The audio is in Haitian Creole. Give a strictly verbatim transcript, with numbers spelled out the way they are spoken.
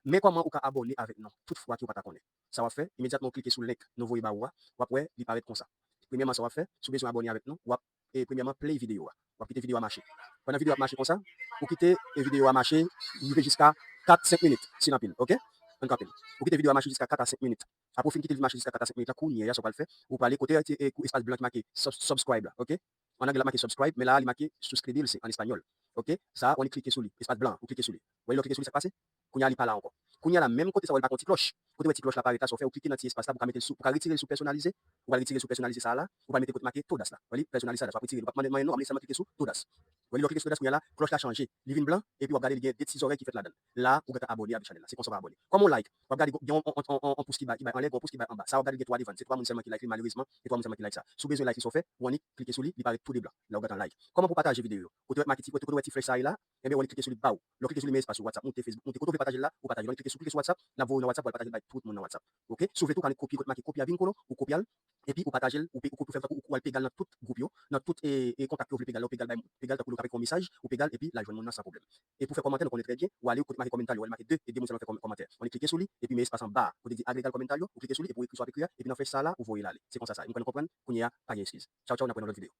Men kòman ou ka abòne avèk nou, tout fwa ke w pa ta konnen. Sa w ap fè, imedyatman w klike sou link nou voye ba ou a, w ap wè li parèt konsa. Premyèman, sa w ap fè, si w bezwen abòne avèk nou, w ap, e, premyèman, play videyo a. W ap kite videyo a mache. Pandan videyo a ap mache konsa, ou kite, e, videyo a mache, rive jiska kat, senk minit, si l anpil, oke? Ann kanpe l. Ou kite videyo a mache jiska kat a senk minit. Apre w fin kite l mache jiska kat a senk minit la, kounye a, sa w pral fè, ou prale kote, e, espas blan ki make sub-, subscribe la, oke? An anglè, l ap make subscribe, men la a, li make suscribirse an espanyòl. Oke? Sa a, w annik klike sou li. Espas blan an, ou klike sou li. Ou wè lè w klike sou li, sa k pase? Kounye a, li pa la ankò. Kounye a la, menm kote sa w wè l pa gen yon ti klòch. Kote w wè ti klòch la parèt la, sa w fè, ou klike nan ti espas la pou w ka mete l sou, pou w ka retire l sou pèsonalize. Ou pral retire l sou pèsonalize sa a la, ou pral mete kote make todas la. Ou wè li, pèsonalize sa a, w ap retire l. Ou p ap mande, mande non, m ap sèlman klike sou todas. Ou wè li, lè w klike sou todas, kounye a la, klòch la chanje. Li vin blan, epi w ap gade li gen de ti zòrèy ki fèt ladan l. La, ou gentan abòne a Bichannel la. Se konsa w abòne. Kòman w like? W ap gade, gen yon, yon, yon, yon pous ki bay, ki bay anlè, gen yon pous ki bay anba. Sa w ap gade gen twa devan. Se twa moun sèlman ki like li, malerezman, se twa moun sèlman ki like sa. Si w bezwen like li, sa w fè, ou annik klike sou li, li parèt tou de blan. La, ou gentan like. Kòman pou w pataje videyo yo? Kote w wè make ti, kote, kote w wè ti flèch sa a ye la, enben, ou annik klike sou li ba ou. Lè w klike sou li, men espas sou WhatsApp, moute Facebook, moute kote w vle pataje l la, ou pataje l. Ou annik klike sou, klike sou WhatsApp, l ap voye w nan WhatsApp, ou al pataje l bay tout moun nan WhatsApp. Oke? Si w vle tou, ou ka annik kopye kote make kopye a vin kolo, ou kopye l, epi ou pataje l, ou pe, ou pe fè l tankou ou al pega l nan tout gwoup yo, nan tout, e, e, kontak ke w vle pega l la, ou pega l bay, pega l tankou lè w ka fè yon mesaj, ou pega l, epi l al jwenn moun nan san pwoblèm. E pou fè kòmantè, nou konnen trè byen, ou ale kote make kòmantè yo, ou al make de, e de moun sèlman fè kòm-, kòmantè. Ou annik klike sou li, epi men espas anba, kote di agregar kòmantè yo, ou klike sou li, epi w ekri sa w ap ekri a, epi nan flèch sa a la, ou voye l ale. Se konsa sa ye. M kwè nou konprann, kounye a, pa gen eskiz. Tchaw, tchaw, n ap wè nan lòt videyo.